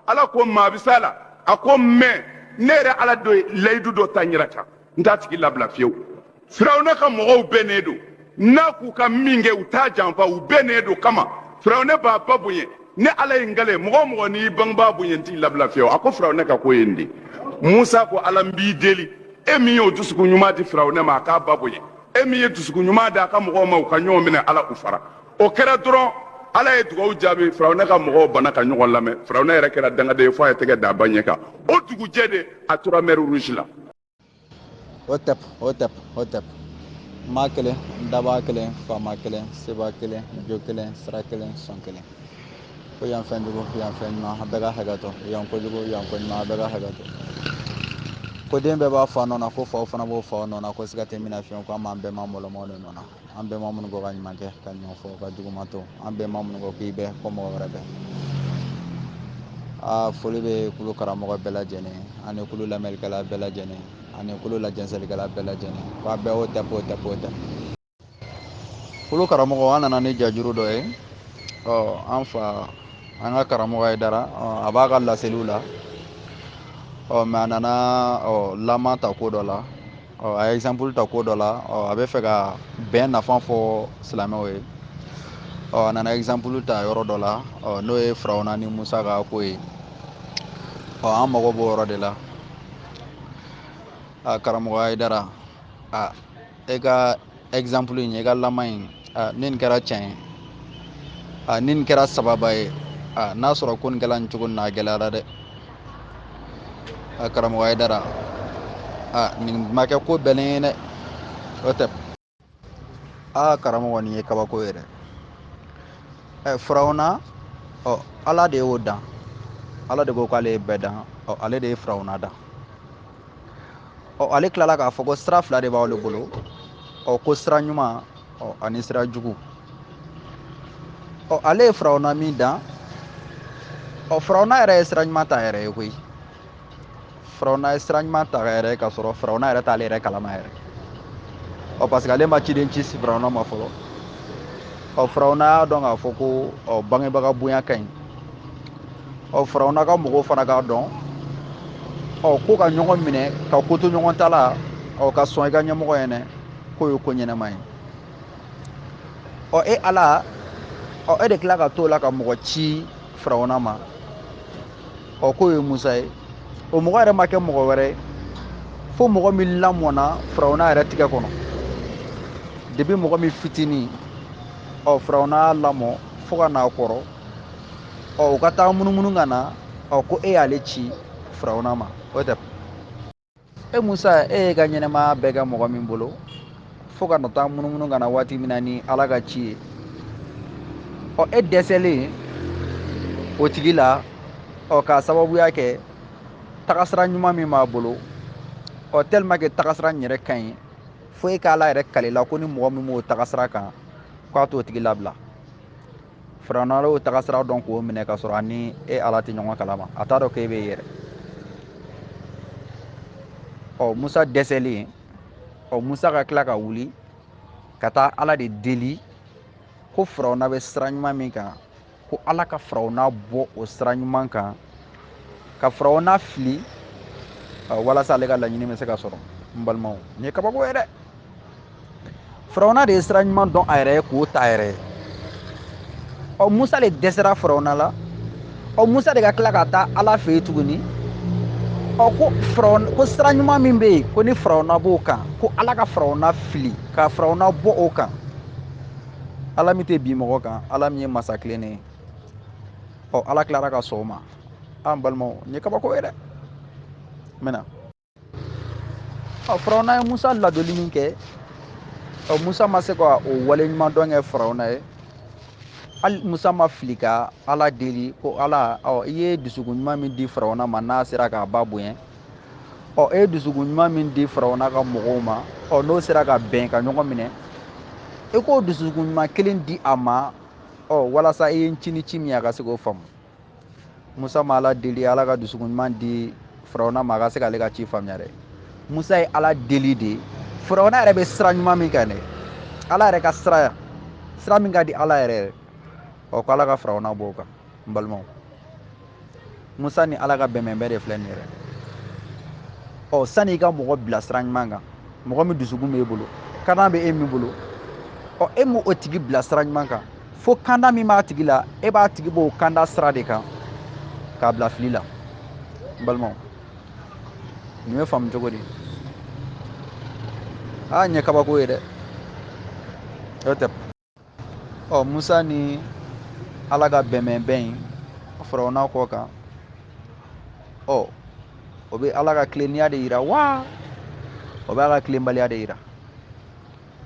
Ala ko maa bɛ s'a la. A ko mais ne yɛrɛ Ala dɔ ye layidu dɔ ta n yɛrɛ kan, n t'a tigi labila fiyewu. Firawuna ka mɔgɔw bɛnnen don n'a k'u ka min kɛ, u t'a janfa, u bɛnnen don kama. Firawuna b'a ba bonya, ne Ala ye n kale, mɔgɔ o mɔgɔ n'i bangebaa bonya, n t'i labila fiyewu. A ko Firawuna ka ko ye nin de. Musa ko Ala, n b'i deli, e min y'o dusukun ɲuman di Firawuna ma, a k'a ba bonya, e min ye dusukun ɲuman di a ka mɔgɔw ma, u ka ɲɔgɔn minɛ, Ala u fara. O kɛra dɔrɔn, Ala ye dugawu jaabi. Firawuna ka mɔgɔw banna ka ɲɔgɔn lamɛn. Firawuna yɛrɛ kɛra dangaden ye fo a ye tɛgɛ da a ba ɲɛ kan. O dugujɛ de, a tora mer Rouge la. O tɛp, o tɛp, o tɛp. Maa kelen, daba kelen, faama kelen, seba kelen, jo kelen, sira kelen, sɔn kelen. Ko yan fɛn jugu, yan fɛn ɲuman, a bɛɛ ka hakɛ to. Yan kojugu, yan ko ɲuman, a bɛɛ ka hakɛ to. Ko den bɛɛ b'a fa nɔ na, ko faw fana b'o fa nɔ na, ko siga tɛ min na fiyewu, ko an b'an bɛɛ ma mɔlɔmɔ de nɔ na. An bɛɛ ma minnu ko ka ɲuman kɛ, ka ɲuman fɔ, ka juguman to. An bɛɛ ma minnu ko k'i bɛɛ, ko mɔgɔ wɛrɛ bɛɛ. Aa, foli bɛ kulu karamɔgɔ bɛɛ lajɛlen, ani kulu lamɛnnikɛla bɛɛ lajɛlen, ani kulu lajɛnsɛlikɛla bɛɛ lajɛlen. Ko a bɛɛ o tɛ, o tɛ, o tɛ. Kulu karamɔgɔ, an nana ni jajuru dɔ ye. Ɔ, an fa, an ka karamɔgɔ ye dara, a b'a ka laseliw la. Ɔ, mais a nana ɔ laman ta ko dɔ la. Ɔ, a ye exemple ta ko dɔ la. Ɔ, a bɛ fɛ ka bɛn nafa fɔ silamɛw ye. Ɔ, a nana exemple ta yɔrɔ dɔ la. Ɔ, n'o ye Firawuna ni Musa ka ko ye. Ɔ, an mago b'o yɔrɔ de la. A karamɔgɔ Hayidara, a e ka exemple in, e ka laman in, a ni nin kɛra tiɲɛ ye, a ni nin kɛra sababa ye, a n'a sɔrɔ ko nin kɛla nin cogo nin na, a gɛlɛyara dɛ. A karamɔgɔ Hayidara, a nin ma kɛ ko bɛnnen ye dɛ. O tɛ. A karamɔgɔ, nin ye kabako ye dɛ. Ɛ, Firawuna, ɔ, Ala de y'o dan. Ala de ko k'ale ye bɛɛ dan. Ɔ, ale de ye Firawuna dan. Ɔ, ale tilala k'a fɔ ko sira fila de b'ale bolo. Ɔ, ko sira ɲuman, ɔ, ani sira jugu. Ɔ, ale ye Firawuna min dan, ɔ, Firawuna yɛrɛ ye sira ɲuman ta yɛrɛ ye koyi. Firawuna ye sira ɲuman ta yɛrɛ ye k'a sɔrɔ Firawuna yɛrɛ t'ale yɛrɛ kalama yɛrɛ. Ɔ, parce que ale ma ciden ci Firawuna ma fɔlɔ. Ɔ, Firawuna y'a dɔn k'a fɔ ko, ɔ, bangebaga bonya ka ɲi. Ɔ, Firawuna ka mɔgɔw fana k'a dɔn, ɔ, ko ka ɲɔgɔn minɛ, ka ko to ɲɔgɔn ta la, ɔ, ka sɔn i ka ɲɛmɔgɔ ɲɛnɛ, k'o ye ko ɲɛnɛma ye. Ɔ, e Ala, ɔ, e de tila ka t'o la ka mɔgɔ ci Firawuna ma. Ɔ, k'o ye Musa ye. O mɔgɔ yɛrɛ ma kɛ mɔgɔ wɛrɛ ye fo mɔgɔ min lamɔna Firawuna yɛrɛ tigɛ kɔnɔ. Depuis mɔgɔ min fitinin, ɔ, Firawuna y'a lamɔ fo ka n'a kɔrɔ. Ɔ, u ka taa munumunu ka na, ɔ, ko e y'ale ci Firawuna ma. O tɛ. E Musa, e ye ka ɲɛnɛmaya bɛɛ kɛ mɔgɔ min bolo fo ka na taa munumunu ka na waati min na ni Ala ka ci ye. Ɔ, e dɛsɛlen o tigi la, ɔ, k'a sababuya kɛ tagasira ɲuman min b'a bolo, ɔ, tellement que tagasira in yɛrɛ ka ɲi, fo e k'Ala yɛrɛ kale la ko ni mɔgɔ min b'o tagasira kan, k'a t'o tigi labila. Firawuna y'o tagasira dɔn k'o minɛ k'a sɔrɔ a ni e Ala tɛ ɲɔgɔn kalama, a t'a dɔn k'e bɛ yɛrɛ. Ɔ, Musa dɛsɛlen, ɔ, Musa ka tila ka wuli ka taa Ala de deli ko Firawuna bɛ sira ɲuman min kan, ko Ala ka Firawuna bɔ o sira ɲuman kan, ka Firawuna fili, ɔ, walasa ale ka laɲini bɛ se ka sɔrɔ. N balimaw, nin ye kabako ye dɛ. Firawuna de ye sira ɲuman dɔn a yɛrɛ ye k'o ta a yɛrɛ ye. Ɔ, Musa de dɛsɛra Firawuna la. Ɔ, Musa de ka tila ka taa Ala fɛ yen tuguni. Ɔ, ko Firawuna, ko sira ɲuman min bɛ yen, ko ni Firawuna b'o kan, ko Ala ka Firawuna fili, ka Firawuna bɔ o kan. Ala min tɛ bin mɔgɔ kan, Ala min ye masa tilennen ye. Ɔ, Ala tilara ka sɔn o ma. An balimaw, nin ye kabako ye dɛ. N bɛna. Ɔ, Firawuna ye Musa ladonni min kɛ, ɔ, Musa ma se ka o wale ɲuman dɔn kɛ Firawuna ye. Hali Musa ma fili ka Ala deli ko Ala, ɔ, i ye dusukun ɲuman min di Firawuna ma n'a sera k'a ba bonya, ɔ, e ye dusukun ɲuman min di Firawuna ka mɔgɔw ma, ɔ, n'o sera ka bɛn ka ɲɔgɔn minɛ, e k'o dusukun ɲuman kelen di a ma, ɔ, walasa i ye n ci ni ci min ye a ka se k'o faamu. Musa ma Ala deli Ala ka dusukun ɲuman di Firawuna ma a ka se k'ale ka ci faamuya dɛ. Musa ye Ala deli de. Firawuna yɛrɛ bɛ sira ɲuman min kan dɛ, Ala yɛrɛ ka sira, sira min ka di Ala yɛrɛ ye, ɔ, ko Ala ka Firawuna bɔ o kan. N balimaw, Musa ni Ala ka bɛnbɛnbɛn de filɛ nin ye dɛ. Ɔ sani i ka mɔgɔ bila sira ɲuman kan, mɔgɔ min dusukun b'e bolo, kanda bɛ e min bolo, ɔ e m'o tigi bila sira ɲuman kan, fo kanda min b'a tigi la, e b'a tigi b'o kanda sira de kan k'a bila fili la. N balimaw, nin bɛ faamu cogo di? Aa, nin ye kabako ye dɛ. O tɛ. Ɔ Musa ni Ala ka bɛnbɛnbɛn in Firawuna kɔ kan, ɔ o bɛ Ala ka tilennenya de yira wa o b'a ka tilenbaliya de yira?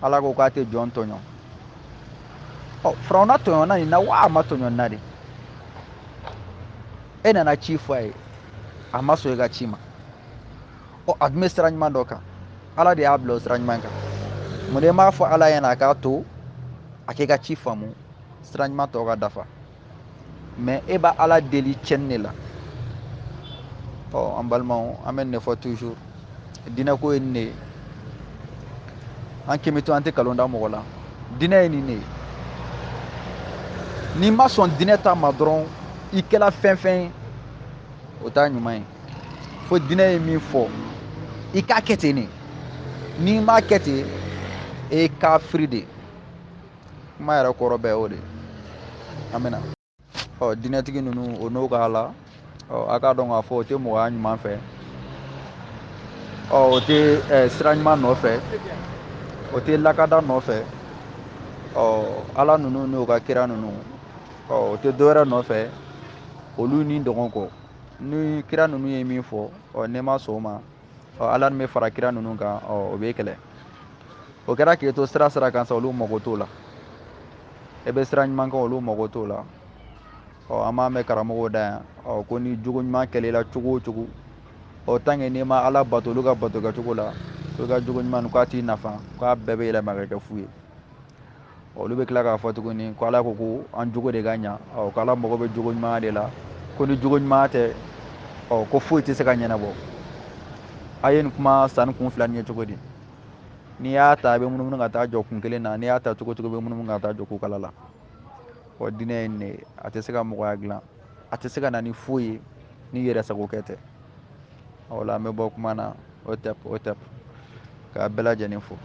Ala ko k'a tɛ jɔn tɔɲɔ. Ɔ Firawuna tɔɲɔna nin na wa a ma tɔɲɔ nin na de? E nana ci fɔ a ye, a ma sɔn e ka ci ma. Ɔ a dun bɛ sira ɲuman dɔ kan, Ala de y'a bila o sira ɲuman kan. Mun de m'a fɔ Ala ɲɛna a k'a to a k'e ka ci faamu, sira ɲuman tɔ ka dafa? Mɛ e b'a Ala deli tiɲɛni de la. Ɔ an balimaw, an bɛ nin de fɔ toujours, diinɛ ko ye nin de ye. An kɛmɛ to an tɛ nkalon da mɔgɔ la, diinɛ ye nin de ye. N'i ma sɔn diinɛ ta ma dɔrɔn, i kɛla fɛn fɛn ye, o t'a ɲuman ye. Fo diinɛ ye min fɔ, i k'a kɛ ten de. N'i m'a kɛ ten, e ye kafiri de ye. Kuma yɛrɛ kɔrɔ bɛɛ y'o de ye. An bɛna ɔ diinɛtigi ninnu o n'o k'a la, ɔ a k'a dɔn k'a fɔ o tɛ mɔgɔya ɲuman fɛ, ɔ o tɛ sira ɲuman nɔfɛ, o tɛ lakada nɔfɛ. Ɔ Ala ninnu n'o ka kira ninnu, ɔ o tɛ dɔwɛrɛ nɔfɛ olu ni dɔgɔn kɔ. Ni kira ninnu ye min fɔ, ɔ n'i ma sɔn o ma, ɔ Ala nin bɛ fara kira ninnu kan, ɔ o b'e kɛlɛ. O kɛra k'e to sira sira kan sa, olu mago t'o la. E bɛ sira ɲuman kan, olu mago t'o la. Ɔ an b'a mɛn karamɔgɔw da yan, ɔ ko ni jogo ɲuman kɛlɛ la cogo o cogo, ɔ tant que n'i ma Ala bato olu ka bato kɛcogo la, ko i ka jogo ɲuman k'a t'i nafa, k'a bɛɛ bɛ yɛlɛma ka kɛ fu ye. Olu bɛ tila k'a fɔ tuguni ko Ala ko ko an jogo de ka ɲa, ɔ ko Ala mago bɛ jogo ɲuman de la, ko ni jogo ɲuman tɛ, ɔ ko foyi tɛ se ka ɲɛnabɔ. A ye nin kuma sanni kun fila nin ye cogo di? N'i y'a ta, a bɛ munumunu ka taa jɔ kun kelen na, n'i y'a ta cogo cogo, bɛ munumunu ka taa jɔ kukala la. Ɔ diinɛ ye nin de ye, a tɛ se ka mɔgɔya dilan, a tɛ se ka na ni foyi ye ni yɛrɛ sagokɛ tɛ. O la an bɛ bɔ kuma na, o tɛ o tɛ k'a bɛɛ lajɛlen fo.